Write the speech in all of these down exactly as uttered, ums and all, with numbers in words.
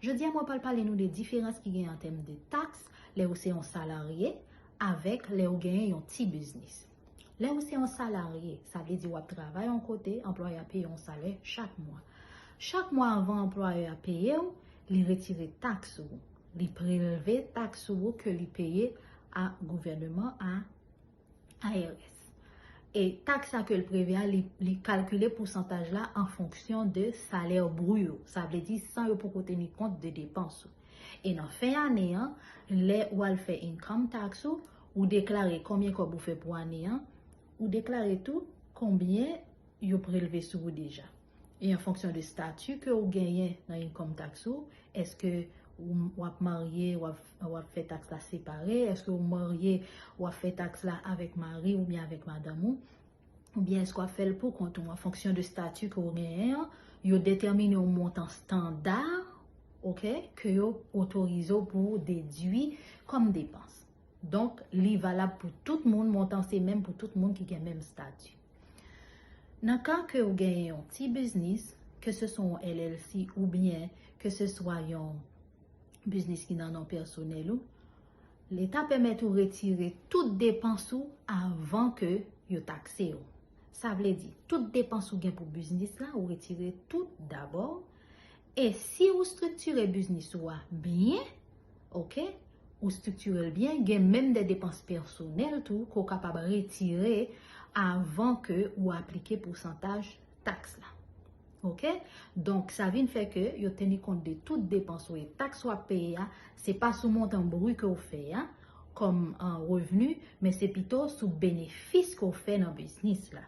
Jodi a mwen pral pale nou de diferans ki gen an tèm de taks lè ou se yon salarye avèk lè ou genyen yon ti biznis. Lè ou se yon salarye, sa vle di w ap travay yon kote, anplwayè a peye yon salè chak mwa. Chak mwa anvan anplwayè a peye w, li retire taks ou. Li prelve taks ou ke li peye a gouvènman, a I R S. E taks sa ke l prelve a, li, li kalkile pousantaj la an fonksyon de salè bri ou. Sa vle di san yo poko teni kont de depans ou. E nan fen ane an, lè ou al fè income tax ou, ou deklare konbyen kòb ou fè pou ane an, ou deklare tou konbyen yo prelve sou ou deja. E an fonksyon de stati ke ou genyen nan income tax ou, èske ou, w ap marye, w ap, w ap fè taks la separe, èske ou marye, w ap fè taks la avèk mari oubyen avèk madanm ou, oubyen èske w ap fè l pou kont ou, an fonksyon de stati ke ou genyen an, yo detèmine yon montan estanda, oke, ke yo otorize w pou w dedwi kòm depans. Donk, li valab pou tout moun, montan se menm pou tout moun ki gen menm estati. Nan ka ke ou genyen yon ti biznis, ke se swa yon L L C oubyen ke se swa yon biznis ki nan non pèsonèl ou, Leta pèmèt ou retire tout depans ou avan ke yo takse w. Sa vle di, tout depans ou gen pou biznis la, ou retire tout dabò. E si ou estriktire biznis ou a byen, oke, ou estriktire l byen, gen menm de depans pèsonèl tou ke w kapab retire avan ke ou aplike pousantaj taks la. Oke? Donk, sa vin fè ke yo teni kont de tout depans ou e taks w ap peye a, se pa sou montan bri ke w fè a kòm an revni, men se pito sou benefis ke w fè nan biznis la.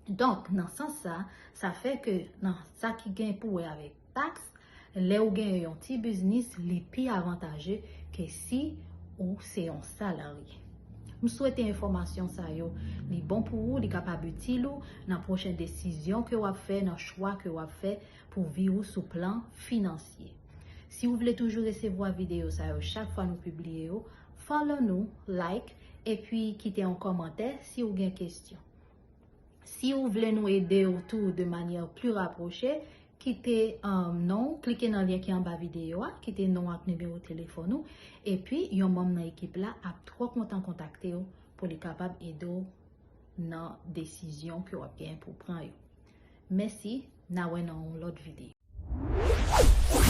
Donk, nan sans sa, sa fè ke nan sa ki gen pou wè avèk taks, lè ou gen yon ti biznis, li pi avantaje ke si ou se yon salarye. M swete enfòmasyon sa yo, li bon pou ou, li kapab itil ou nan pwochen desizyon ke w ap fè, nan chwa ke w ap fè pou vi ou sou plan finansye. Si ou vle toujou resevwa videyo sa yo chak fwa nou pibliye yo, follow nou, like, epi kite yon kòmantè si ou gen kesyon. Si ou vle nou ede w tou de manyè pli rapwoche, kite um, non, klike nan lyen ki anba videyo a, kite non ak nimewo telefòn ou, epi yon manm nan ekip la ap twò kontan kontakte w pou li kapab ede w nan desizyon ke w ap gen pou pran yo. Mèsi, n a wè nan yon lòt videyo.